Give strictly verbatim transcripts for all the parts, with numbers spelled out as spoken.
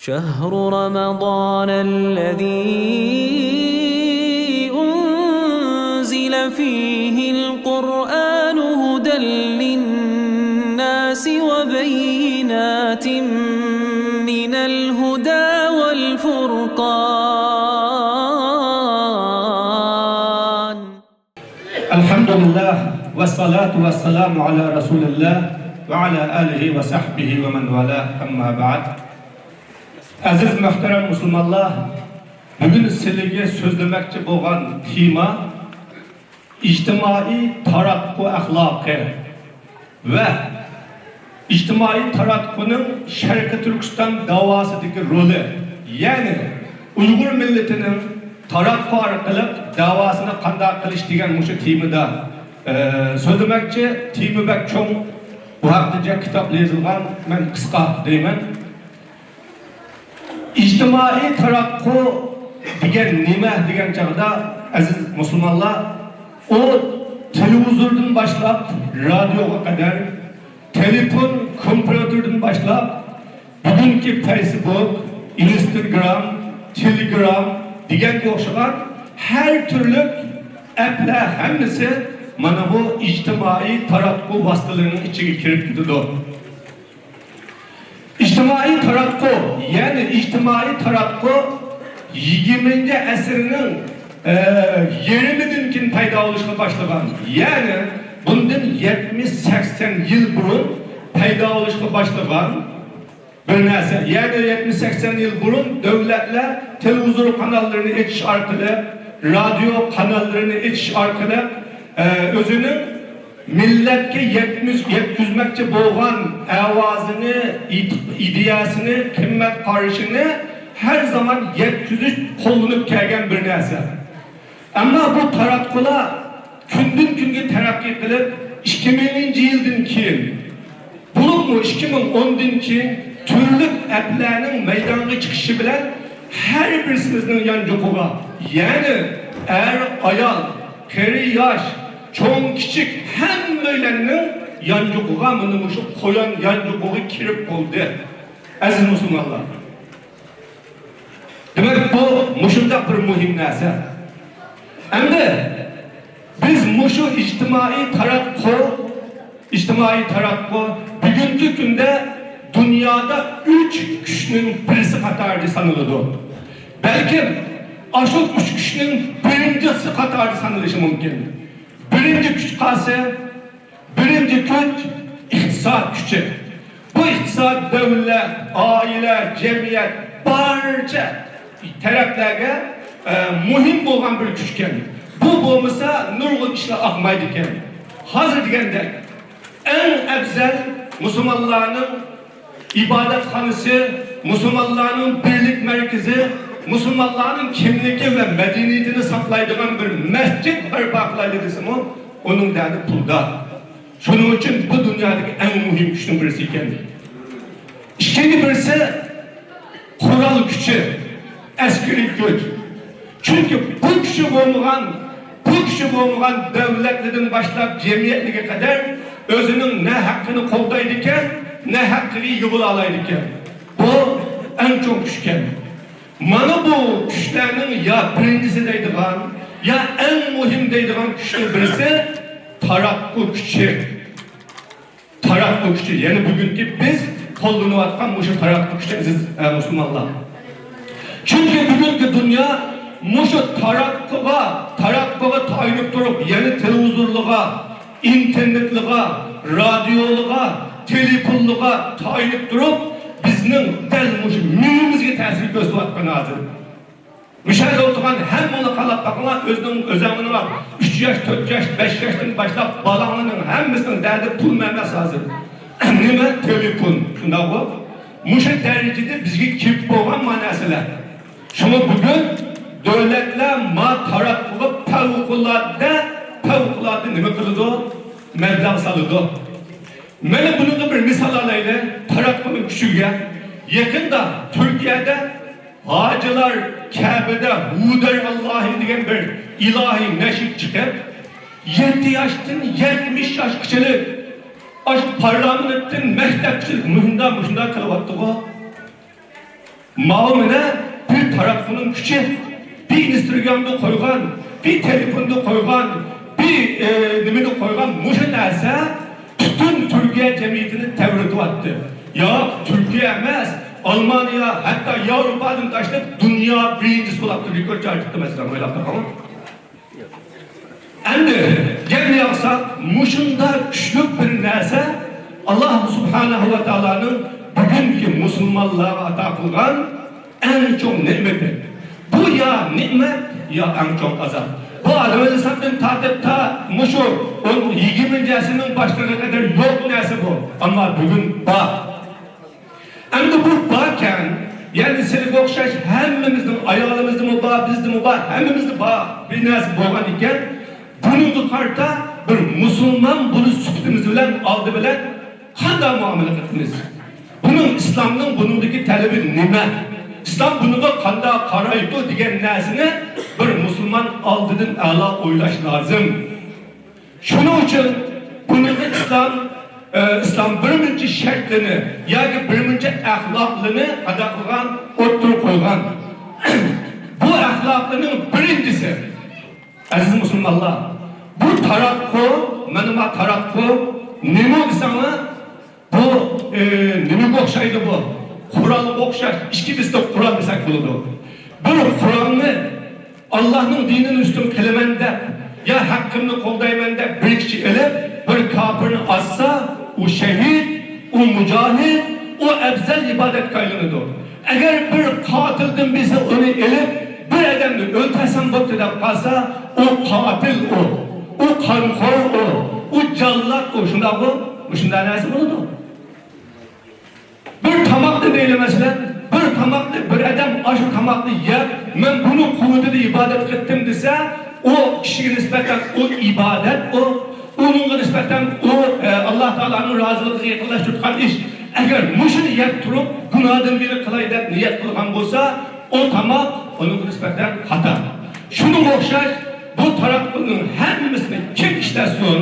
شهر رمضان الذي أنزل فيه القرآن هدى للناس وبينات من الهدى والفرقان. ئەلھەمدۇلىللاھ، ۋەسسالاتۇ ۋەسسالامۇ ئالا رەسۇلىللاھ ۋە ئالا ئالىھى ۋە سەھبىھى ۋە مەن ۋالاھ، ئەمما بەئد. ئەزىز مۆھتەرەم مۇسۇلمانلار، بۈگۈن سىلىگە سۆزلىمەكچى بولغان تېما ئىجتىمائىي تاراتقۇ ئەخلاقى ۋە ئىجتىمائىي تاراتقۇنىڭ شەرقىي تۈركىستان داۋاسىدىكى رولى، يەنى ئۇيغۇر مىللىتىنىڭ تاراتقۇ ئارقىلىق داۋاسىنى قانداق قىلىش دېگەن مۇشۇ تېمىدا، ئە، سۆزلىمەكچى. تېما بەك چوڭ، بۇ ھەقتە جىق كىتابلار يېزىلغان، مەن قىسقا دەيمەن. ئىجتىمائىي تاراتقۇ دېگەن نېمە دېگەن چاغدا، ئەزىز مۇسۇلمانلار، ئۇ تېلېۋىزوردىن باشلاپ رادىيوغا قەدەر، تېلېفون، كومپيۇتېردىن باشلاپ بۈگۈنكى فەيسبۇك، ئىنستاگرام، تېلېگرام دېگەنگە ئوخشىغان ھەر تۈرلۈك ئەپلەر ھەممىسى مانا بۇ ئىجتىمائىي تاراتقۇ ۋاسىتىلىرىنىڭ ئىچىگە كىرىپ كېتىدۇ. ئىجتىمائىي تاراتقۇ، يەنى ئىجتىمائىي تاراتقۇ يىگىرمىنچى ئەسىرنىڭ، ئە، يېرىمىدىن كېيىن پەيدا بولۇشقا باشلىغان. يەنى بۇندىن يەتمىش سەكسەن يىل بۇرۇن پەيدا بولۇشقا باشلىغان بىر نەرسە. يەنى يەتمىش سەكسەن يىل بۇرۇن دۆلەتلەر تېلېۋىزور قاناللىرىنى ئېچىش ئارقىلىق، رادىيو قاناللىرىنى ئېچىش ئارقىلىق، ئە، ئۆزىنىڭ مىللەتكە يەتمىش-، يەتكۈزمەكچى بولغان ئاۋازىنى، ئىت-، ئىدىيەسىنى، قىممەت قارىشىنى ھەر زامان يەتكۈزۈش قوللىنىپ كەلگەن بىر نەرسە. ئەمما بۇ تاراتقۇلار كۈندىن-كۈنگە تەرەققىي قىلىپ، ئىككى مىڭىنچى يىلدىن كېيىن، بولۇپمۇ ئىككى مىڭ ئوندىن كېيىن تۈرلۈك ئەپلەرنىڭ مەيدانغا چىقىشى بىلەن ھەر بىرسىمىزنىڭ يانچۇقىغا، يەنى ئەر-ئايال، قېرى-ياش، چوڭ-كىچىك ھەممەيلەننىڭ يانچۇقىغا، مانا مۇشۇ قويان يانچۇقىغا كىرىپ بولدى، ئەزىز مۇسۇلمانلار. دېمەك، بۇ مۇشۇنداق بىر مۇھىم نەرسە. ئەمدى بىز مۇشۇ ئىجتىمائىي تاراتقۇ، ئىجتىمائىي تاراتقۇ بۈگۈنكى كۈندە دۇنيادا ئۈچ كۈچنىڭ بىرسى قاتارىدا سانىلىدۇ. بەلكىم ئاشۇ ئۈچ كۈچنىڭ بىرىنچىسى قاتارىدا سانىلىشى مۇمكىن. بىرىنچى كۈچ قايسى؟ بىرىنچى كۈچ ئىقتىساد كۈچى. بۇ ئىقتىساد دۆلەت، ئائىلە، جەمئىيەت، بارچە تەرەپلەرگە، ئە، مۇھىم بولغان بىر كۈچكەن. بۇ بولمىسا نۇرغۇن ئىشلار ئاقمايدىكەن. ھازىر دېگەندەك ئەڭ ئەۋزەل مۇسۇلمانلارنىڭ ئىبادەتخانىسى، مۇسۇلمانلارنىڭ بىرلىك مەركىزى، مۇسۇلمانلارنىڭ كىملىكى ۋە مەدەنىيىتىنى ساقلايدىغان بىر مەسچىت بەرپا قىلايلى دېسىمۇ، ئۇنىڭ دەردى پۇلدا. شۇنىڭ ئۈچۈن بۇ دۇنيادىكى ئەڭ مۇھىم كۈچنىڭ بىرسى ئىكەن. ئىككىنچى بىرسى، قورال كۈچى، ئەسكىرىي كۈچ. چۈنكى بۇ كۈچى بولمىغان، بۇ كۈچى بولمىغان دۆلەتلىرىدىن باشلاپ جەمئىيەتلىرىگە قەدەر ئۆزىنىڭ نە ھەققىنى قوغدايدىكەن، نە ھەققىگە يۇغۇلالايدىكەن. بۇ ئەڭ چوڭ كۈچكەن. مانا بۇ كۈچلەرنىڭ يا بىرىنچىسى دەيدىغان، يا ئەڭ مۇھىم دەيدىغان كۈچنىڭ بىرسى تاراتقۇ كۈچى. تاراتقۇ كۈچى، يەنى بۈگۈنكى بىز قوللىنىۋاتقان مۇشۇ تاراتقۇ كۈچى، ئەزىز، ئە، مۇسۇلمانلار. چۈنكى بۈگۈنكى دۇنيا مۇشۇ تاراتقۇغا، تاراتقۇغا تايىنىپ تۇرۇپ، يەنى تېلېۋىزورلىغا، ئىنتېرنېتلىغا، رادىيولىغا، تېلېفونلىغا تايىنىپ تۇرۇپ، بىزنىڭ دەل مۇشۇ مېڭىمىزگە تەسىر كۆرسىتىۋاتقان ھازىر. مۇشۇ يەردە ئولتۇرغان ھەممىڭلار قاراپ باقىڭلار، ئۆزىنىڭ، ئۆزەڭلارنىڭ ئۈچ ياش، تۆت ياش، بەش ياشتىن باشلاپ بالاڭلارنىڭ ھەممىسىنىڭ دەردى پۇلمۇ ئەمەس ھازىر. نېمە؟ تېلېفون، شۇنداقغۇ؟ مۇشۇ دەرىجىدە بىزگە كېلىپ بولغان ما نەرسىلەر. شۇڭا بۈگۈن دۆلەتلەر ما تاراتقۇغا پەۋقۇلئاددە، پەۋقۇلئاددە نېمە قىلىدۇ؟ مەبلەغ سالىدۇ. مانا بۇنىڭغا بىر مىسال ئالايلى، تاراتقۇنىڭ كۈچىگە. يېقىندا تۈركىيەدە ھاجىلار كەبىدە ھۇدەر ئاللاھىم دېگەن بىر ئىلاھىي نەشىد چىقىپ، يەتتە ياشتىن يەتمىش ياشقىچىلىك، ئاشۇ پارلامېنتتىن مەكتەپكىچىلىك مۇشۇنداق، مۇشۇنداق قىلىۋاتتىغۇ. ماۋۇ مانا بىر تاراتقۇنىڭ كۈچى، بىر ئىنستاگرامدا قويغان، بىر تېلېفوندا قويغان، بىر، ئى، نېمىدە قويغان مۇشۇ نەرسە پۈتۈن تۈركىيە جەمئىيىتىنى تەۋرىتىۋاتتى. ياق، تۈركىيە ئەمەس، ئالمانىيە، ھەتتا ياۋروپادىن تاشلاپ دۇنيا بىرىنچىسى بولاپتۇ، رېكورت جارى قىپتۇ، مەسىلەن، ئويلاپ تاپاڭ. ئەمدى گەپنى ياقساق، مۇشۇنداق كۈچلۈك بىر نەرسە ئاللا سۇبھانەھۇ ۋە تائالانىڭ بۈگۈنكى مۇسۇلمانلارغا ئاتا قىلغان ئەڭ چوڭ نېمىتى. بۇ يا نېمەت، يا ئەڭ چوڭ ئازاب. بۇ ئادەم ئەلەيھىسسالامدىن تارتىپ تا مۇشۇ ئون، يىگىرمىنچى ئەسىرنىڭ باشلىرىغا قەدەر يوق نەرسە بۇ. ئەمما بۈگۈن بار. ئەمدى بۇ باركەن، يەنى سىلىگە ئوخشاش ھەممىمىزنىڭ، ئايالىمىزدىمۇ بار، بىزدىمۇ بار، ھەممىمىزدە بار بىر نەرسە بولغان ئىكەن، بۇنىڭغا قارىتا بىر مۇسۇلمان بولۇش سۈپىتىمىز بىلەن ئالدى بىلەن قانداق مۇئامىلە قىلىمىز؟ بۇنىڭ، ئىسلامنىڭ بۇنىڭدىكى تەلىپى نېمە؟ ئىسلام بۇنىڭغا قانداق قارايدۇ دېگەن نەرسىنى بىر مۇسۇلمان ئالدىدىن ئەلا ئويلاش لازىم. شۇنىڭ ئۈچۈن بۇنىڭغا ئىسلام، ئە، ئىسلام بىر مۇنچە شەرتلىرىنى ياكى بىر مۇنچە ئەخلاقلىرىنى قانداق قىلغان، ئوتتۇرىغا قويغان. بۇ ئەخلاقلىرىنىڭ بىرىنچىسى، ئەزىز مۇسۇلمانلار، بۇ تاراتقۇ، مانا ما تاراتقۇ نېمە دېسەڭلار، بۇ، ئى، نېمىگە ئوخشايدۇ بۇ؟ قورالغا ئوخشاش، ئىككى بىستە قورال دېسەك بولىدۇ. بىر قورالنى ئاللانىڭ دىنىنى ئۈستۈن قىلىمەن دەپ، يا ھەققىمنى قوغدايمەن دەپ بىر كىشى ئېلىپ، بىر كاپىرنى ئاتسا، ئۇ شەھىد، ئۇ مۇجاھىد، ئۇ ئەپزەل ئىبادەتكە ئايلىنىدۇ. ئەگەر بىر قاتىلدىن بىرسى ئۇنى ئېلىپ، بىر ئادەمنى ئۆلتۈرسەم بوپتۇ دەپ قالسا، ئۇ قاتىل ئۇ، ئۇ قانخور ئۇ، ئۇ جاللات ئۇ، شۇنداقمۇ؟ مۇشۇنداق نەرسە بولىدۇ. بىر تاماقنى دەيلى مەسىلەن، بىر تاماقنى بىر ئادەم ئاشۇ تاماقنى يەپ، مەن بۇنىڭ قۇۋۋىتىدە ئىبادەت قىلدىم دېسە، ئۇ كىشىگە نىسبەتەن ئۇ ئىبادەت ئۇ، ئۇنىڭغا نىسبەتەن ئۇ، ئە، ئاللا تائالانىڭ رازىلىقىغا يېقىنلاشتۇرىدىغان ئىش. ئەگەر مۇشۇنى يەپ تۇرۇپ، گۇناھدىن بىرنى قىلاي دەپ نىيەت قىلغان بولسا، ئۇ تاماق ئۇنىڭغا نىسبەتەن خاتا. شۇنىڭغا ئوخشاش، بۇ تاراتقۇنىڭ ھەممىسىنى كىم ئىشلەتسۇن،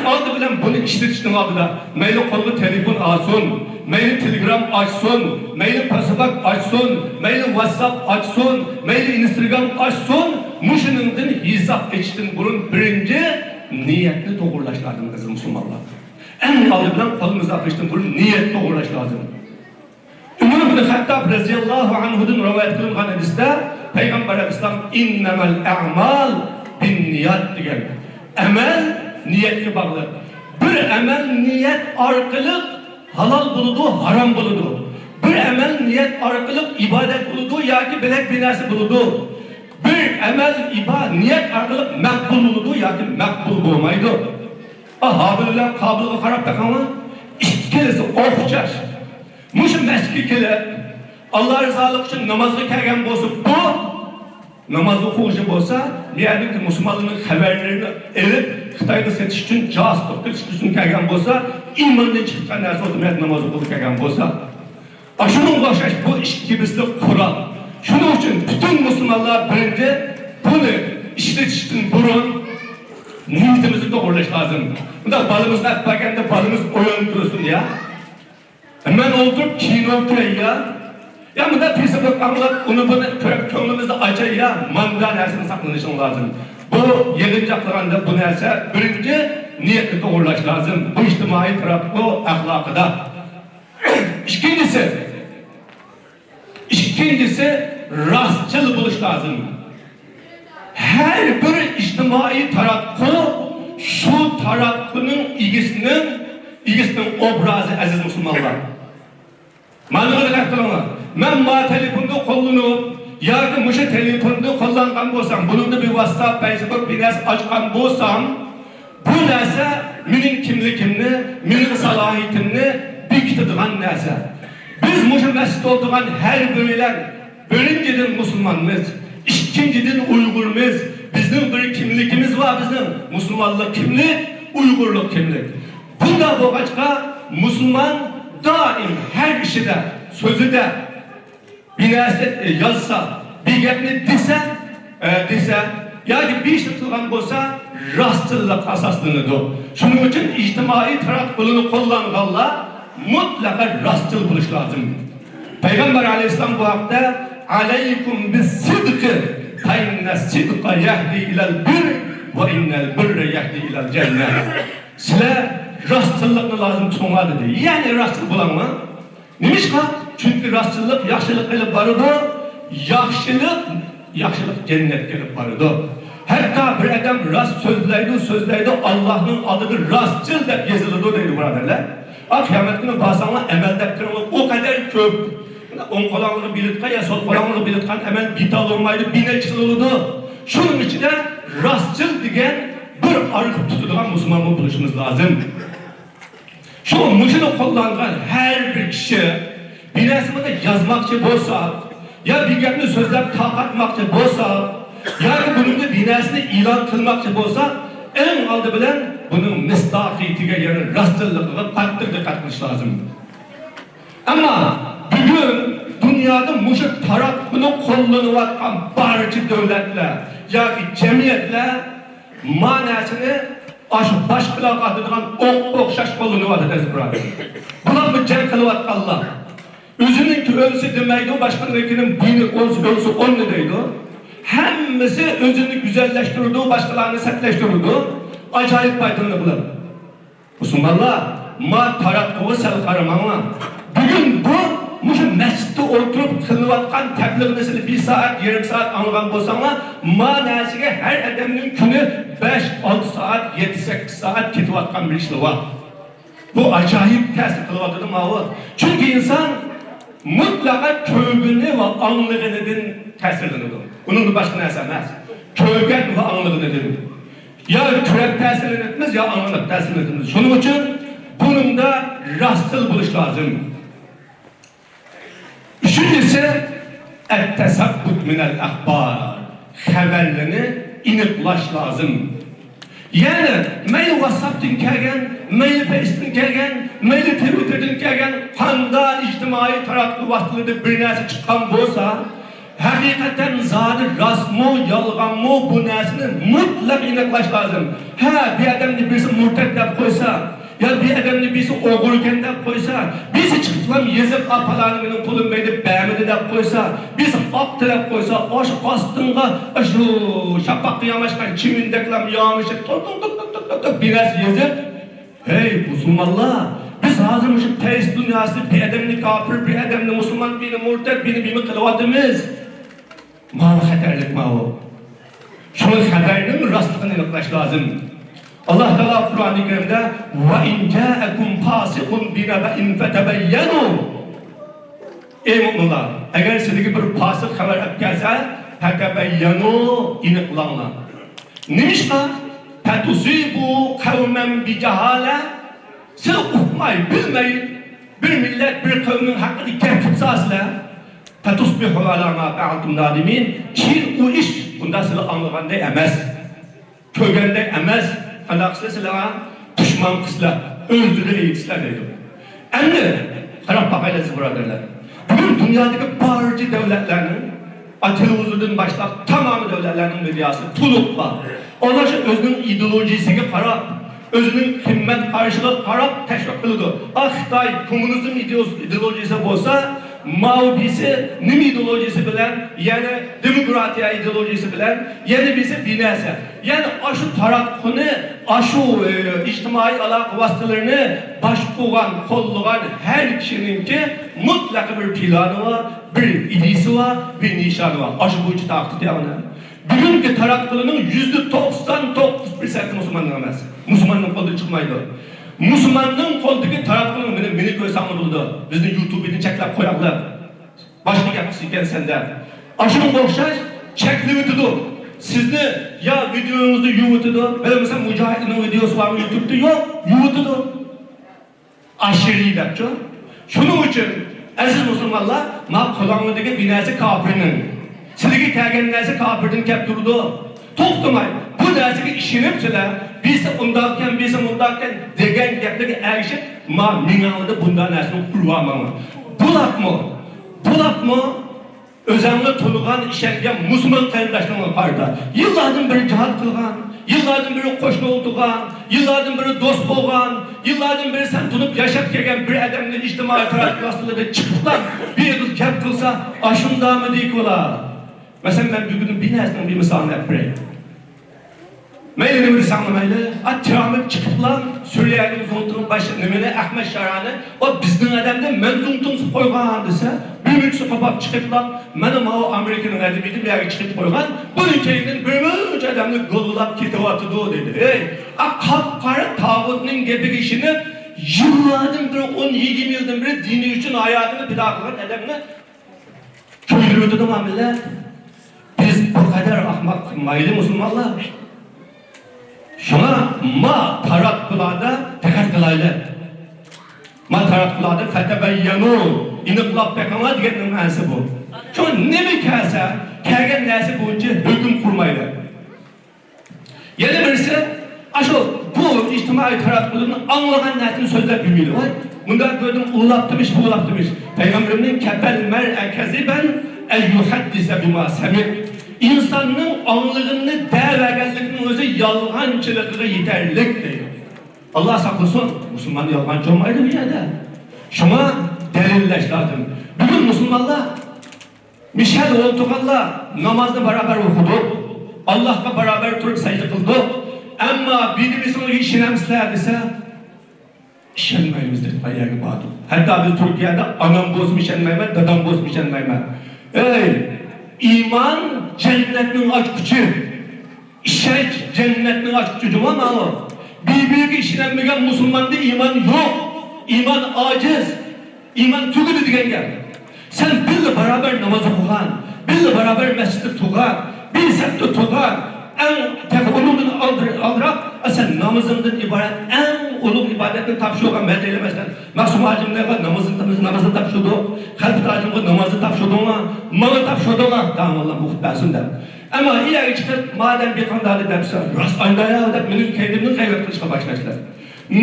ئالدى بىلەن بۇنى ئىشلىتىشنىڭ ئالدىدا مەيلى قولىغا تېلېفون ئالسۇن، مەيلى تېلېگرام ئاچسۇن، مەيلى پاسۋورد ئاچسۇن، مەيلى ۋاتساپ ئاچسۇن، مەيلى ئىنستاگرام ئاچسۇن، مۇشۇنىڭدىن ھېساب ئېچىشتىن بۇرۇن بىرىنچى نىيەتنى توغرىلاش لازىم، ئەزىز مۇسۇلمانلار. ئەڭ ئالدى بىلەن قولىمىزنى ئاچىشتىن بۇرۇن نىيەت توغرىلاش لازىم. ئۆمەر ئىبن خەتتاب رەزىياللاھۇ ئەنھۇدىن رىۋايەت قىلىنغان ھەدىستە پەيغەمبەر ئەلەيھىسسالام، «ئىننەمەل ئەمال بىننىيات» دېگەن. ئەمەل نىيەتكە باغلىق. بىر ئەمەل نىيەت ئارقىلىق ھالال بولىدۇ، ھارام بولىدۇ. بىر ئەمەل نىيەت ئارقىلىق ئىبادەت بولىدۇ ياكى بۆلەك بىر نەرسە بولىدۇ. بىر ئەمەل ئىبا-، نىيەت ئارقىلىق مەقبۇل بولىدۇ ياكى مەقبۇل بولمايدۇ. ئا، ھابىل بىلەن قابىلغا قاراپ بېقىڭلار. ئىككىلىسى ئوخشاش. مۇشۇ مەسچىتكە كېلىپ، ئاللا رىزالىقى ئۈچۈن نامازغا كەلگەن بولسا، بۇ ناماز ئوقۇغۇچى بولسا، بۇ يەردىكى مۇسۇلمانلارنىڭ خەۋەرلىرىنى ئېلىپ، خىتايغا سېتىش ئۈچۈن، جاسۇسلۇق قىلىش ئۈچۈن كەلگەن بولسا، ئىماندىن چىقىپ كەتكەن نەرسە بولسا، بۇ يەردە ناماز ئوقۇغىلى كەلگەن بولسا. ئاشۇنىڭغا ئوخشاش بۇ ئىككى بىسلىق قورال. شۇنىڭ ئۈچۈن پۈتۈن مۇسۇلمانلار بىرىنچى بۇنى ئىشلىتىشتىن بۇرۇن نىيىتىمىزنى توغرىلاش لازىم. بۇنداق بالىمىزنى ئەپ بەرگەندە بالىمىز ئويۇن كۆرسۇن يا. مەن ئولتۇرۇپ كىنو كۆرەي يا. يا مۇنداق فېيسبۇك ئاڭلاپ، ئۇنى بۇنى كۆرۈپ كۆڭلىمىزنى ئاچاي يا. ماندا نەرسىدىن ساقلىنىشىڭ لازىم. بۇ يىغىنچاقلىغاندا بۇ نەرسە بىرىنچى نىيەتنى توغرىلاش لازىم. بۇ ئىجتىمائىي تاراتقۇ ئەخلاقىدا. ئىككىنچىسى، ئىككىنچىسى، راستچىل بولۇش لازىم. ھەر بىر ئىجتىمائىي تاراتقۇ شۇ تاراتقۇنىڭ ئىگىسىنىڭ، ئىگىسىنىڭ ئوبرازى، ئەزىز مۇسۇلمانلار. مانا دىققەت قىلىڭلار. مەن ما تېلېفوننى قوللىنىپ ياكى مۇشۇ تېلېفوننى قوللانغان بولسام، بۇنىڭدا بىر ۋاتساپ، فېيسبۇك، بىر نەرسە ئاچقان بولسام، بۇ نەرسە مېنىڭ كىملىكىمنى، مېنىڭ سالاھىيىتىمنى بېكىتىدىغان نەرسە. بىز مۇشۇ مەسچىتتە ئولتۇرغان ھەر بىرىلەن بىرىنچىدىن مۇسۇلمانمىز، ئىككىنچىدىن ئۇيغۇرمىز. بىزنىڭ بىر كىملىكىمىز بار، بىزنىڭ مۇسۇلمانلىق كىملىك، ئۇيغۇرلۇق كىملىك. بۇنداق بولغاچقا، مۇسۇلمان دائىم ھەر ئىشىدا، سۆزىدە، بىر نەرسە، ئە، يازسا، بىر گەپنى دېسە، ئە، دېسە ياكى بىر ئىشنى قىلغان بولسا، راستچىللىققا ئاساسلىنىدۇ. شۇنىڭ ئۈچۈن ئىجتىمائىي تاراتقۇلىرىنى قوللانغانلار مۇتلەقا راستچىل بولۇش لازىم. پەيغەمبەر ئەلەيھىسسالام بۇ ھەقتە، «ئەلەيكۇم بىسسىدقى، فەئىننەسسىدقە يەھدى ئىلەل بىر، ۋە ئىننەل بىررە يەھدى ئىلەل جەننە.» سىلەر راستچىللىقنى لازىم تۇتۇڭلار دېدى. يەنى راستچىل بولۇڭلار. نېمىشقا؟ چۈنكى راستچىللىق ياخشىلىققا ئېلىپ بارىدۇ، ياخشىلىق، ياخشىلىق جەننەتكە ئېلىپ بارىدۇ. ھەتتا بىر ئادەم راست سۆزلەيدۇ، سۆزلەيدۇ، ئاللاھنىڭ ئالدىدا راستچىل دەپ يېزىلىدۇ دەيدۇ، بۇرادەرلەر. ئا، قىيامەت كۈنى بارساڭلار، ئەمەل دەپتىرىڭلار ئۇ قەدەر كۆپ. مانا ئوڭ قولۇڭلارغا بېرىۋاتقان يا سول قولۇڭلارغا بېرىۋاتقان ئەمەل بىتال بولمايدۇ، بىر نەچچە خىل بولىدۇ. شۇنىڭ ئىچىدە راستچىل دېگەن بىر ئارىلىق تۇتىدىغان مۇسۇلمانمۇ بولۇشىمىز لازىم. شۇ مۇشۇنى قوللانغان ھەر بىر كىشى بىر نەرسىنى يازماقچى بولسا، يا بىر گەپنى سۆزلەپ تارقاتماقچى بولسا، ياكى بۇنىڭدا بىر نەرسىنى ئېلان قىلماقچى بولسا، ئەڭ ئالدى بىلەن بۇنىڭ مىسداقىيىتىگە، يەنى راستچىللىقىغا قاتتىق دىققەت قىلىش لازىم. ئەمما بۈگۈن دۇنيادا مۇشۇ تاراتقۇنى قوللىنىۋاتقان بارچە دۆلەتلەر ياكى جەمئىيەتلەر ما نەرسىنى ئاشۇ باشقىلارغا ئاتىدىغان ئوققا ئوخشاش قوللىنىۋاتىدۇ، ئەزىز بۇرادەر. بۇلارمۇ جەڭ قىلىۋاتقانلار. ئۆزىنىڭكى ئۆلسە دېمەيدۇ، باشقىنىڭكىنىڭ بىرى ئۆلسە، ئۆلسە ئوننى دەيدۇ. ھەممىسى ئۆزىنى گۈزەللەشتۈرىدۇ، باشقىلارنى سەتلەشتۈرىدۇ. ئاجايىپ پايدىلىنىدۇ بۇلار. مۇسۇلمانلار، ما تاراتقۇغا سەل قارىماڭلار. بۈگۈن بۇ، مۇشۇ مەسچىتتە ئولتۇرۇپ قىلىنىۋاتقان تەبلىغنى سىلەر بىر سائەت، يېرىم سائەت ئاڭلىغان بولساڭلار، ما نەرسىگە ھەر ئادەمنىڭ كۈنى بەش، ئالتە سائەت، يەتتە، سەككىز سائەت كېتىۋاتقان بىر ئىشلار بار. بۇ ئاجايىپ تەسىر قىلىۋاتىدۇ ماۋۇ. چۈنكى ئىنسان مۇتلەقا كۆرگىنى ۋە ئاڭلىغىنىدىن تەسىرلىنىدۇ. ئۇنىڭدىن باشقا نەرسە ئەمەس. كۆرگەن ۋە ئاڭلىغىنىدىن. يا كۆرۈپ تەسىرلىنىمىز، يا ئاڭلاپ تەسىرلىنىمىز. شۇنىڭ ئۈچۈن بۇنىڭدا راستچىل بولۇش لازىم. ئۈچىنچىسى، ئەتتەسەببۇت مىنەل ئەخبار. خەۋەرلەرنى ئېنىقلاش لازىم. يەنى مەيلى ۋاتساپتىن كەلگەن، مەيلى فەيستىن كەلگەن، مەيلى تىۋىتتېردىن كەلگەن، قانداق ئىجتىمائىي تاراتقۇ ۋاسىتىلىرىدە بىر نەرسە چىققان بولسا، ھەقىقەتەن زادى راستمۇ، يالغانمۇ، بۇ نەرسىنى مۇتلەق ئېنىقلاش لازىم. ھە، بىر ئادەمنى بىرسى مۇرتەت دەپ قويسا، يا بىر ئادەمنى بىرسى ئوغرىكەن دەپ قويسا، بىرسى چىقىپلا يېزىپ، «ئا، پالانى مېنىڭ پۇلۇمنى بەرمىدى» دەپ قويسا، بىرسى ئاق تىلەپ قويسا، ئاشۇ ئاستىڭغا، ئاشۇ شاپاققا ياماشقان چىۋىندەكلا يامىشىپ، توك، توك، توك، توك، توك، توك، بىر نەرسە يېزىپ، ھەي، مۇسۇلمانلار، بىز ھازىر مۇشۇ پەيس دۇنياسىدا بىر ئادەمنى كاپىر، بىر ئادەمنى مۇسۇلمان، بىرنى مۇرتەت، بىرنى بىمە قىلىۋاتىمىز. ماۋۇ خەتەرلىك ماۋۇ. شۇڭا خەۋەرنىڭ راستلىقىنى ئېنىقلاش لازىم. ئاللا تائالا قۇرئانى كەرىمدە، «ۋە ئىن جائەكۇم فاسىقۇن بىنەبەئىن فەتەبەييەنۇ.» ئەي مۆمىنلەر، ئەگەر سىلەرگە بىر پاسىق خەۋەر ئەپ كەلسە، فەتەبەييەنۇ، ئېنىقلاڭلار. نېمىشقا؟ فەتۇسىبۇ قەۋمەن بىجەھالە، سىلەر ئۇقماي، بىلمەي، بىر مىللەت، بىر قەۋمنىڭ ھەققىدە گەپ قىلسىلەر، فەتۇسبىھۇ ئەلا ما پەئەلتۇم نادىمىن، كېيىن ئۇ ئىش، بۇنداق سىلەر ئاڭلىغاندەك ئەمەس، كۆرگەندەك ئەمەس، قانداق قىلسىلەر سىلەر پۇشمان قىلسىلەر، ئۆزلىرى ئېيتسىلەر دەيدۇ. ئەمدى قاراپ باقايلى ئەزىز بۇرادەرلەر. بۈگۈن دۇنيادىكى بارچە دۆلەتلەرنىڭ، ئا، تېلېۋىزوردىن باشلاپ تامامى دۆلەتلەرنىڭ مېدىياسى تولۇق بار. ئۇلار شۇ ئۆزىنىڭ ئىدېئولوگىيىسىگە قاراپ، ئۆزىنىڭ قىممەت قارىشىغا قاراپ تەشۋىق قىلىدۇ. ئا، خىتاي كوممۇنىزم ئىدېئوس-، ئىدېئولوگىيىسى بولسا، ماۋۇ بىرسى نېمە ئىدېئولوگىيىسى بىلەن، يەنى دېموكراتىيە ئىدېئولوگىيىسى بىلەن، يەنە بىرسى بىر نەرسە. يەنى ئاشۇ تاراتقۇنى، ئاشۇ، ئى، ئىجتىمائىي ئالاقە ۋاسىتىلىرىنى باشقۇرغان، قوللىغان ھەر كىشىنىڭكى مۇتلەق بىر پىلانى بار، بىر ئىدىيىسى بار، بىر نىشانى بار. ئاشۇ بويىچە تارقىتىدۇ يەنى. بۈگۈنكى تاراتقۇلارنىڭ يۈزدە توقسان توققۇز پىرسەنتى مۇسۇلماننىڭ ئەمەس. مۇسۇلماننىڭ قولىدىن چىقمايدۇ. مۇسۇلماننىڭ قولىدىكى تاراتقۇنىڭ، مېنى، مېنى كۆرسەڭلار بولىدۇ. بىزنى يۇتۇبىدىن چەكلەپ قوياقلار. باشقا گەپ قىلسا ئىكەنسەن دەپ. ئاشۇنىڭغا ئوخشاش چەكلىۋېتىدۇ. سىزنى يا ۋىدېئوڭىزنى يۇۋېتىدۇ، بولمىسا مۇجاھىدنىڭ ۋىدېئوسى بارمۇ يۇتۇبتا؟ يوق، يۇۋېتىدۇ. ئاشىرى دەپچۇ. شۇنىڭ ئۈچۈن، ئەزىز مۇسۇلمانلار، ما قولۇڭلاردىكى بىر نەرسە كاپىرنىڭ. سىلىگە كەلگەن نەرسە كاپىردىن كەپ تۇرىدۇ. توختىماي، بۇ نەرسىگە ئىشىنىپ سىلەر، بىرسى ئۇنداقكەن، بىرسى مۇنداقكەن دېگەن گەپلەرگە ئەگىشىپ، ما مېڭەڭلاردا بۇنداق نەرسىنى قۇرۇۋالماڭلار. بۇلاپمۇ، بۇلاپمۇ ئۆزەڭلار تونۇغان، ئىشەنگەن مۇسۇلمان قېرىنداشلىرىڭلارغا قارىتا. يىللاردىن بېرى جىھاد قىلغان، يىللاردىن بېرى قوشنا ئولتۇرغان، يىللاردىن بېرى دوست بولغان، يىللاردىن بېرى سەن تونۇپ ياشاپ كەلگەن بىر ئادەمنى ئىجتىمائىي تاراتقۇ ۋاسىتىلىرىدا چىقىپلا بىر ئېغىز گەپ قىلسا، ئاشۇنداقمۇ دېيىكى ئۇلار؟ مەسىلەن، مەن بۈگۈن بىر نەرسىنىڭ بىر مىسالىنى ئېلىپ بېرەي. مەيلى نېمە دېسەڭلار مەيلى، ئا، ترامپ چىقىپلا سۈرىيەنىڭ زۇڭتۇڭى باش نېمىنى، ئەخمەت شارانى، ئۇ بىزنىڭ ئادەمدە مەن زۇڭتۇڭ قىلىپ قويغان دېسە، بىر مۈنچىسى قوپاپ چىقىپلا، مانا ماۋۇ ئامېرىكىنىڭ ئەدەبىياتى بۇ يەرگە چىقىپ قويغان، بۇنىڭ كەينىدىن بىر مۇنچە ئادەمنى گوللاپ كېتىۋاتىدۇ دېدى. ھەي، ئا، قاپقارا تاغۇتنىڭ گېپىگە ئىشىنىپ، يىللاردىن بېرى، ئون يىگىرمە يىلدىن بېرى دىنى ئۈچۈن ھاياتىنى پىدا قىلغان ئادەمنى كۆيدۈرۈۋېتىدۇ ما مىللەت. بىز بۇ قەدەر ئەخمەق مايلى مۇسۇلمانلار. شۇڭا ما تاراتقۇلاردا دىققەت قىلايلى. ما تاراتقۇلاردا فەتەبەييەنۇ، ئېنىقلاپ بېقىڭلار دېگەننىڭ مەنىسى بۇ. شۇڭا نېمە كەلسە، كەلگەن نەرسە بويىچە ھۆكۈم قۇرمايلى. يەنە بىرسى، ئاشۇ بۇ ئىجتىمائىي تاراتقۇلىرىنى ئاڭلىغان نەرسىنى سۆزلەپ يۈرمەيلى. ۋاي، مۇنداق كۆردۈم، ئۇلاپتىمىش، بۇلاپتىمىش. پەيغەمبىرىمنىڭ كەپەل مەرئە كەزىبەن ئەن يۇھەددىسە بىما سەمىئ. ئىنساننىڭ ئاڭلىغىنىنى دەۋەرگەنلىكنىڭ ئۆزى يالغانچىلىقىغا يېتەرلىك دەيدۇ. ئاللا ساقلىسۇن، مۇسۇلمان يالغانچى بولمايدۇ بۇ يەردە. شۇڭا دەلىللەش لازىم. بۈگۈن مۇسۇلمانلار مىشەل ئولتۇرغانلار نامازنى بارابەر ئوقۇدۇق، ئاللاھقا بارابەر تۇرۇپ سەجدە قىلدۇق. ئەمما بىدىمىزنىڭ ئىشىنەمسىلەر دېسە، ئىشەنمەيمىز دەپ قايەرگە باردۇق. ھەتتا بىز تۈركىيەدە ئانام بولسىمۇ ئىشەنمەيمەن، دادام بولسىمۇ ئىشەنمەيمەن. ئەي، ئىمان جەننەتنىڭ ئاچقۇچى. ئىشەنچ جەننەتنىڭ ئاچقۇچى جۇما ماۋۇ. بىر-بىرىگە ئىشىنەلمىگەن مۇسۇلماندا ئىمان يوق. ئىمان ئاجىز. ئىمان تۈگىدى دېگەن گەپ. سەن بىللە بارابەر ناماز ئوقۇغان، بىللە بارابەر مەسچىتتە تۇرغان، بىر سەپتە تۇرغان، ئەڭ تېخى ئۇنىڭدىن ئالدىر-، ئالدىراق، سەن نامىزىڭدىن ئىبارەت ئەڭ ئۇلۇغ ئىبادەتنى تاپشۇرغان مەن دەيمەن سەن. مەخسۇم ھاجىمغا نامىزىنى، نامىزىنى تاپشۇردۇق، خەلپەت ھاجىمغا نامازنى تاپشۇردۇڭلار، ماڭا تاپشۇردۇڭلار، داڭ ئاللا مۇخبەسۇن دەپ. ئەمما ئۇ يەرگە چىقىپ، مادەم بىر قانداق دەپسە، راست ئايدا يا دەپ مېنىڭ كەينىمدىن غەيۋەت قىلىشقا باشلاشتى.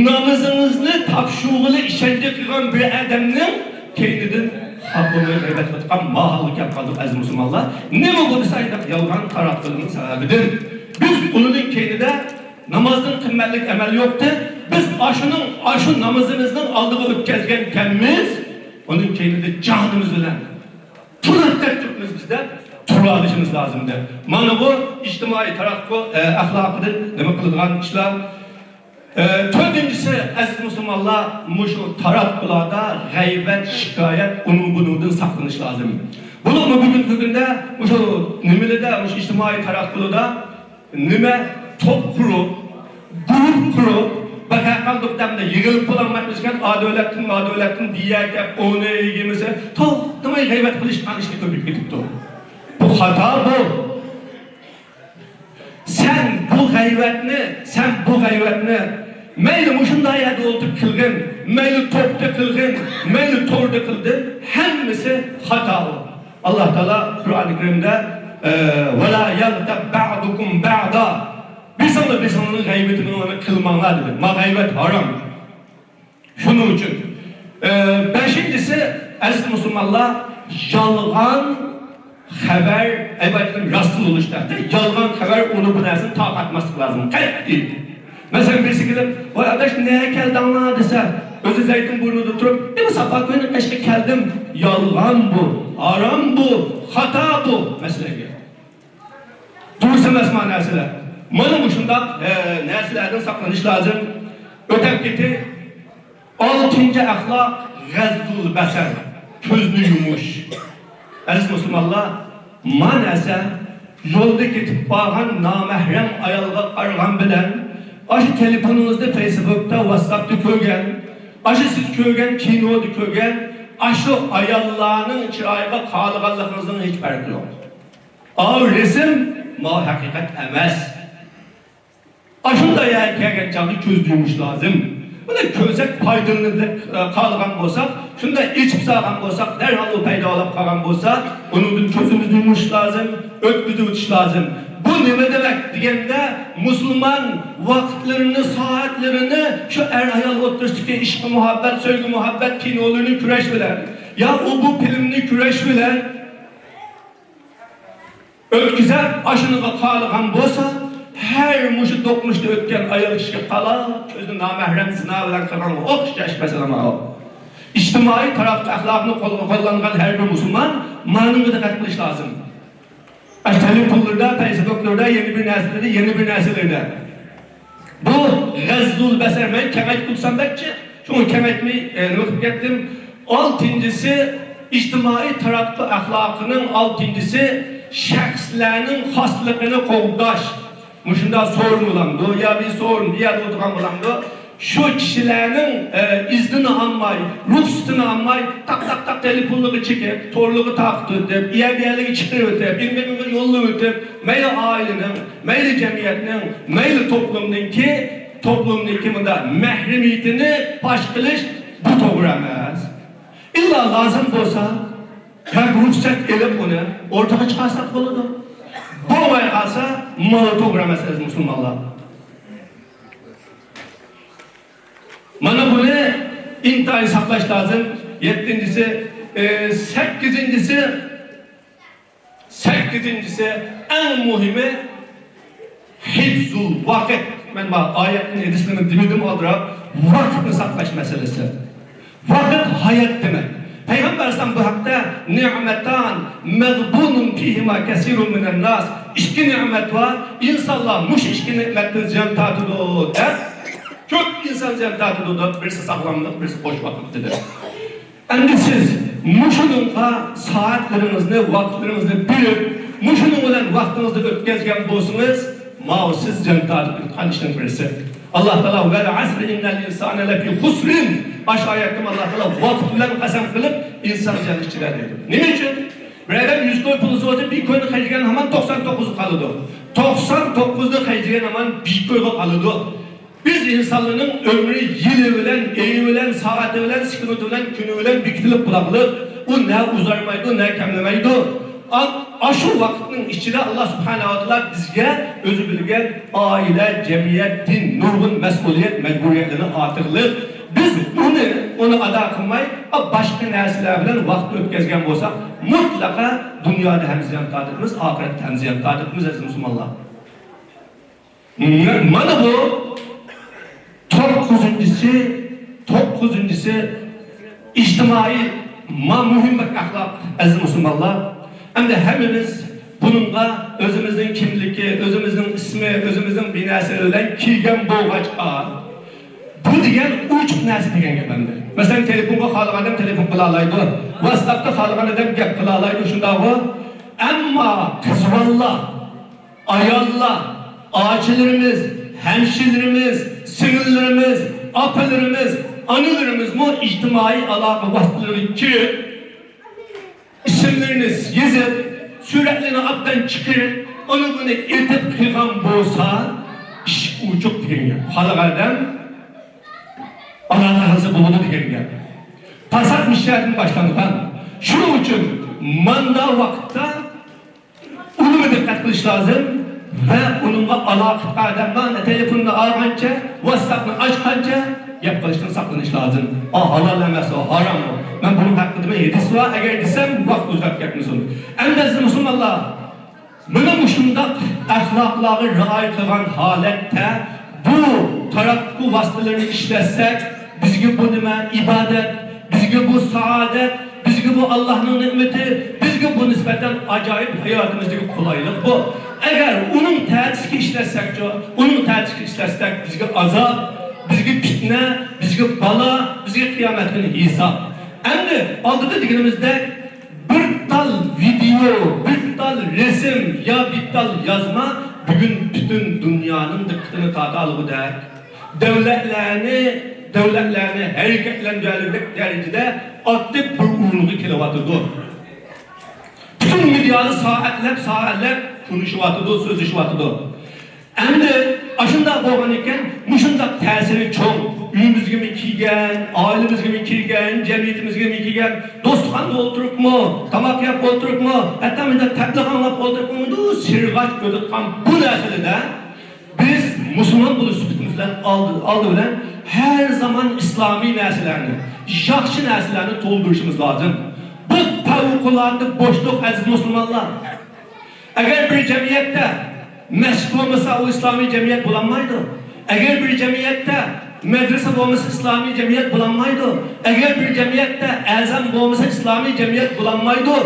نامىزىڭىزنى تاپشۇرغىلى ئىشەنچ قىلغان بىر ئادەمنىڭ كەينىدىن خاپا بولماي غەيۋەت قىلىۋاتقان ماھالغا كەپ قالدۇق، ئەزىز مۇسۇلمانلار. نېمە بولدى سەن يالغان تاراتقۇنىڭ سەۋەبىدىن؟ بىز ئۇنىڭ كەينىدە نامازدىن قىممەتلىك ئەمەل يوقتى. بىز ئاشۇنىڭ، ئاشۇ نامىزىمىزنىڭ ئالدىغا ئۆتكەزگەنكەنمىز، ئۇنىڭ كەينىدە جانىمىز بىلەن تۇرۇپ تۇرۇپمىز بىز دەپ تۇرالىشىمىز لازىمدى. مانا بۇ ئىجتىمائىي تاراتقۇ، ئە، ئەخلاقىدىن نېمە قىلىدىغان ئىشلار. ئە، تۆتىنچىسى، ئەزىز مۇسۇلمانلار، مۇشۇ تاراتقۇلاردا غەيۋەت، شىكايەت، ئۇنىڭ بۇنىڭدىن ساقلىنىش لازىم. بولۇپمۇ بۈگۈنكى كۈندە مۇشۇ نېمىلىدە، مۇشۇ ئىجتىمائىي تاراتقۇلىدا نېمە توپ قۇرۇپ، گۇرۇپ قۇرۇپ، بەك ھەرقانداق دەمدە يىغىلىپ بولالمايمىزكەن، ئا دۆلەتتىن، ما دۆلەتتىن، بىيە كەپ، ئۇنى يېمىسە، توختىماي غەيۋەت قىلىشقان ئىشقا كۆپىيىپ كېتىپتۇ. بۇ خاتا بۇ. سەن بۇ غەيۋەتنى، سەن بۇ غەيۋەتنى مەيلى مۇشۇنداق يەردە ئولتۇرۇپ قىلغىن، مەيلى توپتا قىلغىن، مەيلى توردا قىلغىن، ھەممىسى خاتا بۇ. ئاللا تائالا قۇرئانى كەرىمدە، ئە، «ۋەلا يەغتەب بەئدۇكۇم بەئدا.» بىرسىڭلار بىرسىڭلارنىڭ غەيۋىتىنى ئۇنى قىلماڭلار دېدى. ما غەيۋەت ھارام. شۇنىڭ ئۈچۈن، ئە، بەشىنچىسى، ئەزىز مۇسۇلمانلار، يالغان خەۋەر، ئەلۋەتتە، راستلا بولۇشتا، يالغان خەۋەر ئۇنى بۇ نەرسىنى تارقاتماسلىق لازىم. قەتئىي. مەسىلەن، بىرسى كېلىپ، «ۋاي ئاداش، نەگە كەلدىڭلار؟» دېسە، ئۆزى زەيتۇن بۇرنىدا تۇرۇپ، «ئەمما ساپا كۈنى قېشىغا كەلدىم.» يالغان بۇ، ھارام بۇ، خاتا بۇ مەسىلىگە. دۇرۇس ئەمەس ما نەرسىلەر. مانا مۇشۇنداق، ئە، نەرسىلەردىن ساقلىنىش لازىم. ئۆتەپ كېتىپ، ئالتىنچى ئەخلاق غەززۇل بەسەر، كۆزنى يۇمۇش. ئەزىز مۇسۇلمانلار، ما نەرسە يولدا كېتىپ بارغان نامەھرەم ئايالغا قارىغان بىلەن، ئاشۇ تېلېفونىڭىزدا فېيسبۇكتا، ۋاتساپتا كۆرگەن، ئاشۇ سىز كۆرگەن كىنودا كۆرگەن ئاشۇ ئاياللارنىڭ چىرايىغا قارىغانلىقىڭىزنىڭ ھېچ پەرقى يوق. ئاۋۇ رەسىم، ماۋۇ ھەقىقەت ئەمەس. ئاشۇنداق يەرگە كەلگەن چاغدا كۆزنى يۇمۇش لازىم. بۇنى كۆرسەك پايدىلىنىپ، ئە، قالغان بولساق، شۇنداق ئېچىپ سالغان بولساق، دەرھال ئۇ پەيدا بولۇپ قالغان بولسا، ئۇنىڭدىن كۆزىمىزنى يۇمۇش لازىم، ئۆتكۈزۈۋېتىش لازىم. بۇ نېمە دېمەك دېگەندە، مۇسۇلمان ۋاقىتلىرىنى، سائەتلىرىنى شۇ ئەر-ئايال ئوتتۇرىسىدىكى ئىشقى مۇھەببەت، سۆيگۈ مۇھەببەت كىنولىرىنى كۆرۈش بىلەن، يا ئۇ بۇ فىلىمنى كۆرۈش بىلەن ئۆتكۈزەپ، ئاشۇنىڭغا قالغان بولسا، ھەر مۇشۇ دوقمۇشتا ئۆتكەن ئايال كىشىگە قالا، كۆزىنى نامەھرەم زىنا بىلەن قىلغانغا ئوخشاش مەسىلە ماۋۇ. ئىجتىمائىي تاراتقۇ ئەخلاقىنى قولغا، قوللانغان ھەر بىر مۇسۇلمان مانىڭغا دىققەت قىلىش لازىم. ئاشۇ تېلېفونلىرىدا، فەيسبۇكلىرىدا، يەنە بىر نەرسىلەردە، يەنە بىر نەرسىلەردە. بۇ غەززۇل بەسەر، مەن كەڭەيتىپ قىلسام بەكچى، شۇڭا كەڭەيتمەي، ئە، نېمە قىلىپ كەتتىم. ئالتىنچىسى، ئىجتىمائىي تاراتقۇ ئەخلاقىنىڭ ئالتىنچىسى، شەخسلەرنىڭ خاسلىقىنى قوغداش. مۇشۇنداق سورۇن بولامدۇ، يا بىر سورۇن، بىر يەردە ئولتۇرغان بولامدۇ؟ شۇ كىشىلەرنىڭ، ئە، ئىزنىنى ئالماي، رۇخسىتىنى ئالماي، تاق، تاق، تاق تېلېفونلىرىغا چېكىپ، تورلىرىغا تارقىتىۋېتىپ، ئىيە بىيەلىرىگە چىقىرىۋېتىپ، ئىنقىلىبىغا يوللىۋېتىپ، مەيلى ئائىلىنىڭ، مەيلى جەمئىيەتنىڭ، مەيلى توپلۇمنىڭكى، توپلۇمنىڭكى مۇنداق مەھرىمىيىتىنى پاش قىلىش، بۇ توغرا ئەمەس. ئىللا لازىم بولسا، ياكى رۇخسەت ئېلىپ ئۇنى ئوتتۇرىغا چىقارساق بولىدۇ. بولماي قالسا، ماۋۇ توغرا ئەمەس، ئەزىز مۇسۇلمانلار. مانا بۇنى ئىنتايىن ساقلاش لازىم. يەتتىنچىسى، ئى، سەككىزىنچىسى، سەككىزىنچىسى، ئەڭ مۇھىمى، ھىفزۇل ۋاقىت. مەن بۇ ئايەتنى، ھەدىسلەرنى دېمىدىم ئالدىراپ، ۋاقىتنى ساقلاش مەسىلىسى. ۋاقىت ھايات دېمەك. پەيغەمبەر ئەلەيھىسسالام بۇ ھەقتە، نىئمەتان مەغبۇنۇن فىھىما كەسىرۇن مىنەن ناس، ئىككى نېمەت بار، ئىنسانلار مۇشۇ ئىككى نېمەتتىن زىيان تارتىدۇ دەپ، كۆپ ئىنسان زىيان تارتىدۇ دەپ، بىرسى ساغلاملىق، بىرسى بوش ۋاقىت دېدى. ئەمدى سىز مۇشۇنىڭغا سائەتلىرىڭىزنى، ۋاقىتلىرىڭىزنى بېرىپ، مۇشۇنىڭ بىلەن ۋاقتىڭىزنى ئۆتكۈزگەن بولسىڭىز، ماۋۇ سىز زىيان تارتىپ كەتكەن ئىشنىڭ بىرسى. ئاللا تائالا، ۋەل ئەسرى ئىننەل ئىنسانە لەفى خۇسرىن. ئاشۇ ئايەتتىمۇ ئاللا تائالا ۋاقىت بىلەن قەسەم قىلىپ، ئىنسان زىيان ئىچىدە دەيدۇ. نېمە ئۈچۈن؟ بىر ئادەم يۈز كوي پۇلى بولسا، بىر كوينى خەجلىگەن ھامان توقسان توققۇزى قالىدۇ. توقسان توققۇزنى خەجلىگەن ھامان بىر كويغا قالىدۇ. بىز ئىنسانلارنىڭ ئۆمرى يىلى بىلەن، ئېيى بىلەن، سائىتى بىلەن، سېكۇنتى بىلەن، كۈنى بىلەن بېكىتىلىپ بولغلىق. ئۇ نە ئۇزارمايدۇ، نە كەملىمەيدۇ. ئا-، ئاشۇ ۋاقىتنىڭ ئىچىدە ئاللا سۇبھانەھۇ ۋە تائالا بىزگە ئۆزى بېرىلگەن ئائىلە، جەمئىيەت، دىن، نۇرغۇن مەسئۇلىيەت، مەجبۇرىيەتلەرنى ئارتىقلىق. بىز ئۇنى، ئۇنى ئادا قىلماي، باشقا نەرسىلەر بىلەن ۋاقىت ئۆتكۈزگەن بولساق، مۇتلەقا دۇنيادا ھەم زىيان تارتىپمىز، ئاخىرەتتە ھەم زىيان تارتىپمىز، ئەزىز مۇسۇلمانلار. مانا بۇ توققۇزىنچىسى، توققۇزىنچىسى ئىجتىمائىي، ما-، مۇھىم بىر ئەخلاق، ئەزىز مۇسۇلمانلار. ئەمدى ھەممىمىز بۇنىڭغا ئۆزىمىزنىڭ كىملىكى، ئۆزىمىزنىڭ ئىسمى، ئۆزىمىزنىڭ بىناسى بىلەن كىرگەن بولغاچقا، بۇ دېگەن ئوچۇق نەرسە دېگەن گەپ ئەمدى. مەسىلەن، تېلېفونغا خالىغان ئادەم تېلېفون قىلالايدۇ، ۋاتساپتا خالىغان ئادەم گەپ قىلالايدۇ، شۇنداقغۇ؟ ئەمما قىز بالىلار، ئاياللار، ئاچىلىرىمىز، ھەمشىلىرىمىز، سىڭىللىرىمىز، ئاپىلىرىمىز، ئانىلىرىمىزمۇ ئىجتىمائىي ئالاقە ۋاسىتىلىرىگە كىرىپ، ئىسىملىرىنى يېزىپ، سۈرەتلىرىنى ئابدان چىقىرىپ، ئۇنى بۇنى ئېتىپ قىلغان بولسا، ئىش ئوچۇق دېگەن گەپ. خالىغان ئادەم ئالاقە قىلسا بولىدۇ دېگەن گەپ. پاسات مىشەدىن باشلانغان. شۇنىڭ ئۈچۈن ماندا ۋاقىتتا ئۇنىڭغا دىققەت قىلىش لازىم ۋە ئۇنىڭغا ئالاقە قىلىدىغان ئادەملەرنى تېلېفوننى ئالغانچە، ۋاتساپنى ئاچقانچە گەپ قىلىشتىن ساقلىنىش لازىم. ئا، ھالال ئەمەس، ئا، ھارام ئۇ. مەن بۇنىڭ ھەققىدە بىر ھەدىس بار، ئەگەر دېسەم، ۋاقىت ئۇزاپ كەتمىسۇن. ئەمدى ئەزىز مۇسۇلمانلار، مانا مۇشۇنداق ئەخلاقلارغا رىئايە قىلغان ھالەتتە بۇ تاراتقۇ ۋاسىتىلىرىنى ئىشلەتسەك، بىزگە بۇ نېمە؟ ئىبادەت، بىزگە بۇ سائادەت، بىزگە بۇ ئاللانىڭ نېمىتى، بىزگە بۇ نىسبەتەن ئاجايىپ ھاياتىمىزدىكى قولايلىق بۇ. ئەگەر ئۇنىڭ تەسىگە ئىشلەتسەكچۇ، ئۇنىڭ تەسىگە ئىشلەتسەك، بىزگە ئازاب، بىزگە پىتنە، بىزگە بالا، بىزگە قىيامەت كۈنى ھېساب. ئەمدى ئالدىدا دېگىنىمىزدەك، بىر تال ۋىدېئو، بىر تال رەسىم يا بىر تال يازما بۈگۈن پۈتۈن دۇنيانىڭ دىققىتىنى تارتالىغۇدەك، دۆلەتلەرنى، دۆلەتلەرنى ھەرىكەتلەندۈرەلىگۈدەك دەرىجىدە ئاكتىپ بىر ئورۇنغا كېلىۋاتىدۇ. پۈتۈن مېدىيانى سائەتلەپ، سائەتلەپ كۆرۈشۈۋاتىدۇ، سۆزلىشىۋاتىدۇ. ئەمدى ئاشۇنداق بولغان ئىكەن، مۇشۇنداق تەسىرى چوڭ، ئۆيىمىزگىمۇ كىرگەن، ئائىلىمىزگىمۇ كىرگەن، جەمئىيىتىمىزگىمۇ كىرگەن، دوستخانىدا ئولتۇرۇپمۇ، تاماق يەپ ئولتۇرۇپمۇ، ھەتتا مۇنداق تەبلىغ ئاڭلاپ ئولتۇرۇپمۇ، مۇنداق سىرغاچ ئۆتۈۋاتقان بۇ نەرسىلەردە بىز مۇسۇلمان بولۇش سۈپىتىمىز بىلەن ئالدى، ئالدى بىلەن ھەر زامان ئىسلامىي نەرسىلەرنى، ياخشى نەرسىلەرنى تولدۇرۇشىمىز لازىم. بۇ پەۋقۇلئاددە بوشلۇق، ئەزىز مۇسۇلمانلار. ئەگەر بىر جەمئىيەتتە مەسچىت بولمىسا، ئۇ ئىسلامىي جەمئىيەت بولالمايدۇ. ئەگەر بىر جەمئىيەتتە مەدرىسە بولمىسا، ئىسلامىي جەمئىيەت بولالمايدۇ. ئەگەر بىر جەمئىيەتتە ئەزان بولمىسا، ئىسلامىي جەمئىيەت بولالمايدۇ.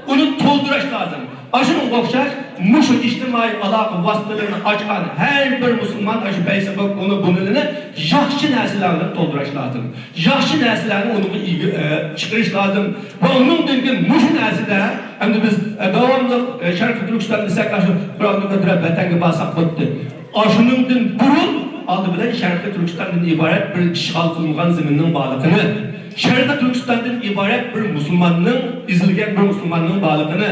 ئۇنى تولدۇرۇش لازىم. ئاشۇنىڭغا ئوخشاش، مۇشۇ ئىجتىمائىي ئالاقە ۋاسىتىلىرىنى ئاچقان ھەر بىر مۇسۇلمان ئاشۇ فەيسبۇك، ئۇنى بۇنىلىرىنى ياخشى نەرسىلەر بىلەن تولدۇرۇش لازىم. ياخشى نەرسىلەرنى ئۇنىڭغا ئىگە-، ئە، چىقىرىش لازىم. ۋە ئۇنىڭدىن كېيىن مۇشۇ نەرسىدە ئەمدى بىز، ئە، داۋاملىق، ئە، شەرقىي تۈركىستان دېسەك، ئاشۇ قورالنى كۆتۈرۈپ ۋەتەنگە بارساق بوپتۇ. ئاشۇنىڭدىن بۇرۇن ئالدى بىلەن شەرقىي تۈركىستاندىن ئىبارەت بىر ئىشغال قىلىنغان زېمىننىڭ بارلىقىنى، شەرقىي تۈركىستاندىن ئىبارەت بىر مۇسۇلماننىڭ، ئېزىلگەن بىر مۇسۇلماننىڭ بارلىقىنى،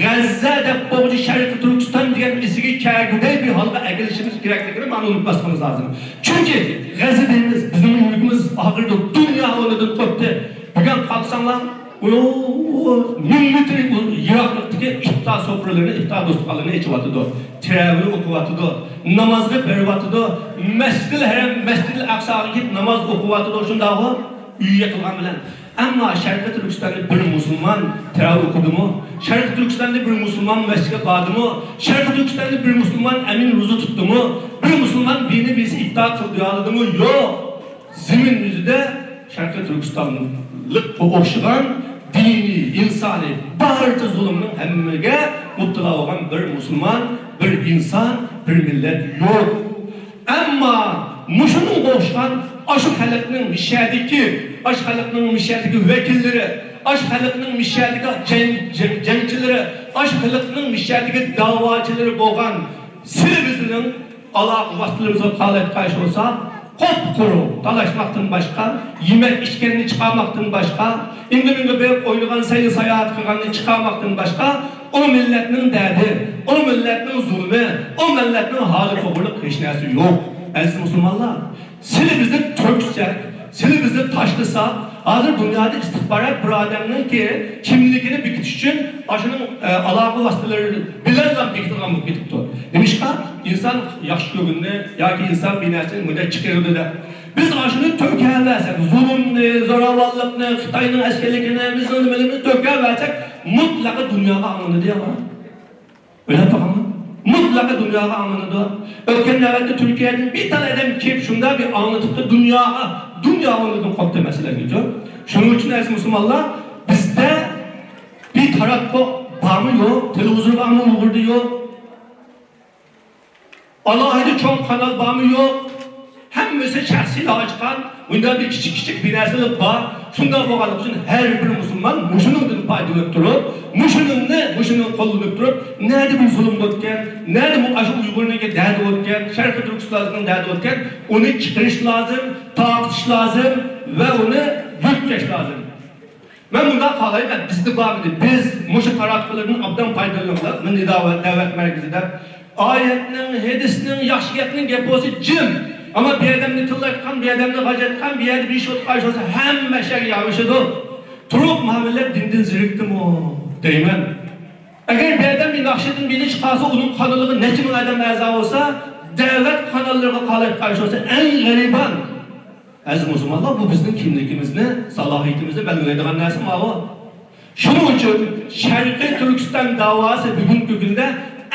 غەززە دەپ بولغۇچە شەرقىي تۈركىستان دېگەن ئېسىگە كەلگۈدەك بىر ھالغا ئەكېلىشىمىز كېرەكلىكىنى مانا ئۇنتۇماسلىقىمىز لازىم. چۈنكى غەززە دەيمىز، بىزنىڭ يۈرىكىمىز ئاغرىدى، دۇنيا ئورنىدىن قوپتى. بۈگۈن قارىساڭلار، ئۇ مىڭ مېتىر يىراقلىقتىكى ئىپتار سوپرىلىرىنى، ئىپتار دوستخانىلىرىنى ئېچىۋاتىدۇ. تىراۋېھ ئوقۇۋاتىدۇ. نامازغا بېرىۋاتىدۇ. مەسجىدىل ھەرەم، مەسجىدىل ئەقساغا كېلىپ ناماز ئوقۇۋاتىدۇ. شۇنداقغۇ؟ ئۆيگە يىقىلغان بىلەن. ئەمما شەرقىي تۈركىستاندا بىر مۇسۇلمان تىراۋېھ ئوقۇدىمۇ؟ شەرقىي تۈركىستاندا بىر مۇسۇلمان مەسچىتكە باردىمۇ؟ شەرقىي تۈركىستاندا بىر مۇسۇلمان ئەمىن روزا تۇتتىمۇ؟ بىر مۇسۇلمان بىرنى بىرسى ئىپتار قىلدى، يالىدىمۇ؟ يوق. زېمىن يۈزىدە شەرقىي تۈركىستانلىققا ئوخشىغان دىنىي، ئىنسانىي، بارچە زۇلۇمنىڭ ھەممىگە مۇپتىلا بولغان بىر مۇسۇلمان، بىر ئىنسان، بىر مىللەت يوق. ئەمما مۇشۇنىڭغا ئوخشىغان ئاشۇ خەلقنىڭ مىشەدىكى، ئاشۇ خەلقنىڭ مىشەدىكى ۋەكىللىرى، ئاشۇ خەلقنىڭ مىشەدىكى جەڭ-، جەڭ-، جەڭچىلىرى، ئاشۇ خەلقنىڭ مىشەدىكى داۋاچىلىرى بولغان سىلى بىزنىڭ ئالاقە ۋاسىتىلىرىمىزغا قالايمىقان بولسا، قۇپقۇرۇ تالاشماقتىن باشقا، يېمەك ئىچكەننى چىقارماقتىن باشقا، ئىندىمىنغا بېرىپ ئوينىغان، سەيلە ساياھەت قىلغاننى چىقارماقتىن باشقا، ئۇ مىللەتنىڭ دەردى، ئۇ مىللەتنىڭ زۇلمى، ئۇ مىللەتنىڭ ھالى توغرىلىق ھېچ نەرسە يوق. ئەزىز مۇسۇلمانلار، سىلى بىزنى تۆكسەك، سىلى بىزنى تاشلىسا، ھازىر دۇنيادا ئىستىخبارات بىر ئادەمنىڭكى كىملىكىنى بېكىتىش ئۈچۈن ئاشۇنىڭ، ئە، ئالاقە ۋاسىتىلىرى بىلەنلا بېكىتىدىغان بولۇپ كېتىپتۇ. نېمىشقا؟ ئىنسان ياخشى كۆرگىنىنى ياكى ئىنسان بىر نەرسىنى مۇنداق چىقىرىدۇ دەپ. بىز ئاشۇنى تۆكەۋەرسەك، زۇلۇمنى، زوراۋانلىقنى، خىتاينىڭ ئەسكەرلىكىنى، بىز نېمىلىرىنى تۆكەۋەرسەك، مۇتلەقە دۇنياغا ئاڭلىنىدۇ يا. ئويلاپ بېقىڭلار. مۇتلەقە دۇنياغا ئاڭلىنىدۇ. ئۆتكەن نۆۋەتتە تۈركىيەدىن بىر تال ئادەم كېلىپ شۇنداق بىر ئاڭلىتىپتۇ، دۇنياغا، دۇنيا ئورنىدىن قوپتى مەسىلەنچۇ. شۇنىڭ ئۈچۈن ئەزىز مۇسۇلمانلار، بىزدە بىر تاراتقۇ بارمۇ يوق؟ تېلېۋىزور بارمۇ ئۇيغۇردا يوق؟ ئالاھىدە چوڭ قانال بارمۇ يوق؟ ھەممىسى شەخسىيلا ئاچقان، مۇنداق بىر كىچىك كىچىك بىر نەرسىلەر بار. شۇنداق بولغانلىقى ئۈچۈن ھەر بىر مۇسۇلمان مۇشۇنىڭدىن پايدىلىنىپ تۇرۇپ، مۇشۇنىڭنى، مۇشۇنىڭ قوللىنىپ تۇرۇپ، نەدە بىر زۇلۇم بولىدىكەن، نەدە مۇ-، ئاشۇ ئۇيغۇرنىڭكى دەردى بولىدىكەن، شەرقىي تۈركىستاننىڭ دەردى بولىدىكەن، ئۇنى چىقىرىش لازىم، تارقىتىش لازىم ۋە ئۇنى يۆتكەش لازىم. مەن مۇنداق خالايمەن، بىزدە بار ئىدى. بىز مۇشۇ تاراتقۇلاردىن ئوبدان پايدىلىنىڭلار، مىللىي دەۋەت، دەۋەت مەركىزىدە. ئايەتنىڭ، ھەدىسنىڭ، ياخشى گەپنىڭ گەپى بولسا جىم. ئەمما بىر ئادەمنى تىللايدىغان، بىر ئادەمنى غاجايدىغان، بىر يەردە بىر ئىش بولۇپ قالسا ھەممە ئىشلەرگە يارىشىدۇ. تۇرۇپ مۇھەممەدلەر دىندىن زېرىكتىمۇ دەيمەن. ئەگەر بىر ئادەم بىر ناخشىدىن بىرنى چىقارسا، ئۇنىڭ قانىلىغا نەچچە مىڭ ئادەم ئەزا بولسا، دەۋەت قاناللىرىغا قالايمىقان بولسا، ئەڭ غەرىبان. ئەزىز مۇسۇلمانلار، بۇ بىزنىڭ كىملىكىمىزنى، سالاھىيىتىمىزنى بەلگىلەيدىغان نەرسە ماۋۇ. شۇنىڭ ئۈچۈن شەرقىي تۈركىستان داۋاسى بۈگۈنكى كۈندە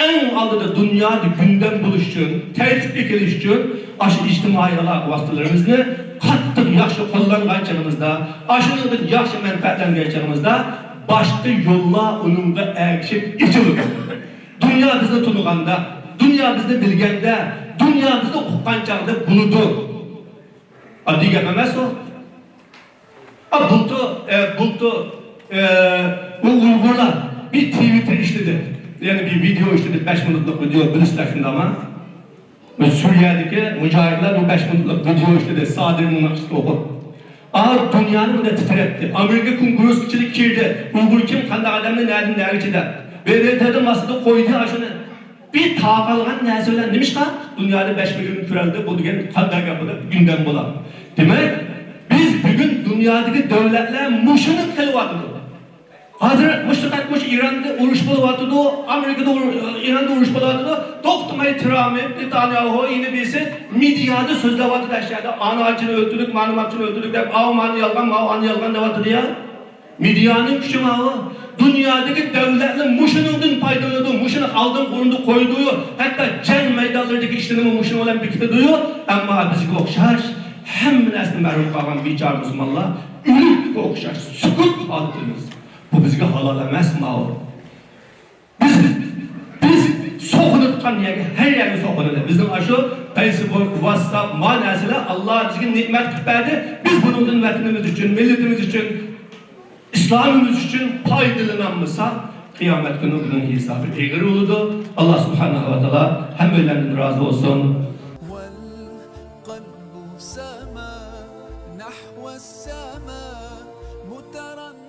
ئەڭ ئالدىدا دۇنيادا گۈندەم بولۇش ئۈچۈن، تەرتىپكە كېلىش ئۈچۈن ئاشۇ ئىجتىمائىي ئالاقە ۋاسىتىلىرىمىزنى قاتتىق ياخشى قوللانغان چېغىمىزدا، ئاشۇنىڭدىن ياخشى مەنپەئەتلەنگەن چېغىمىزدا باشقا يوللار ئۇنىڭغا ئەگىشىپ ئېچىلىدۇ. دۇنيا بىزنى تونۇغاندا، دۇنيا بىزنى بىلگەندە، دۇنيا بىزنى ئۇققان چاغدا بولىدۇ. ئاددىي گەپ ئەمەس ئۇ. ئا، بۇلتۇر، ئە، بۇلتۇر، ئە، بۇ ئۇيغۇرلار بىر تىۋىتتېر ئىشلىدى. يەنى بىر ۋىدېئو ئىشلىدى، بەش مىنۇتلۇق ۋىدېئو، بىلىسىلەر شۇنداقمۇ؟ بۇ سۈرىيەدىكى مۇجاھىدلار بىر بەش مىنۇتلۇق ۋىدېئو ئىشلىدى، سادىرنىڭ ناخشىسىنى ئوقۇپ. ئا، دۇنيانى ئۇنداق تىترەتتى. ئامېرىكا كونگرېسسىغا كىرىپ كىردى. ئۇيغۇر كىم، قانداق ئادەمنى نەدىن نەگىچە دەپ. ب د ت دا ماسىدا قويدى ئاشۇنى. بىر تاقالغان نەرسە بىلەن نېمىشقا دۇنيادا بەش مىليون كۆرەلدى بۇ دېگەن قانداق گەپ بولۇپ گۈندەم بولا؟ دېمەك، بىز بۈگۈن دۇنيادىكى دۆلەتلەر مۇشۇنى قىلىۋاتىدۇ. ھازىر مۇشۇ پەقەت مۇشۇ ئىراندا ئۇرۇش بولۇۋاتىدۇ، ئامېرىكىدا ئۇر-، ئىراندا ئۇرۇش بولۇۋاتىدۇ، توختىماي ترامپ، نېتانياھۇ، يەنە بىرسى مېدىيادا سۆزلەۋاتىدۇ، ئەشەدە ئانا ئاچىنى ئۆلتۈردۇق، مانا ماچىنى ئۆلتۈردۇق دەپ، ئاۋۇ مانا يالغان، ماۋۇ ئانا يالغان دەۋاتىدۇ يا. مېدىيانىڭ كۈچى ماۋۇ. دۇنيادىكى دۆلەتلەر مۇشۇنىڭدىن پايدىلىنىدۇ، مۇشۇنى ئالدىن قولۇمدا قويىدۇ، ھەتتا جەڭ مەيدانلىرىدىكى ئىشلىرىنىمۇ مۇشۇنىڭ بىلەن بېكىتىدۇ. ئەمما بىزگە ئوخشاش ھەممە نەرسىدىن مەھرۇم قالغان بىچارە مۇسۇلمانلار ئۆلۈككە ئوخشاش سۈكۈت ھالىتىمىز. بۇ بىزگە ھالال ئەمەس ماۋۇ. بىز، بىز سوقۇنۇۋاتقان يەرگە، ھەر يەرگە سوقۇنىدۇ. بىزنىڭ ئاشۇ فېيسبۇك، ۋاتساپ، ما نەرسىلەر ئاللا بىزگە نېمەت قىلىپ بەردى. بىز بۇنىڭدىن ۋەتىنىمىز ئۈچۈن، مىللىتىمىز ئۈچۈن، ئىسلامىمىز ئۈچۈن پايدىلىنالمىساق، قىيامەت كۈنى بۇنىڭ ھېسابى ئېغىر بولىدۇ. ئاللا سۇبھانەھۇ ۋە تائالا ھەممەيلەندىن رازى بولسۇن. والقلب سما نحو السماء مترنما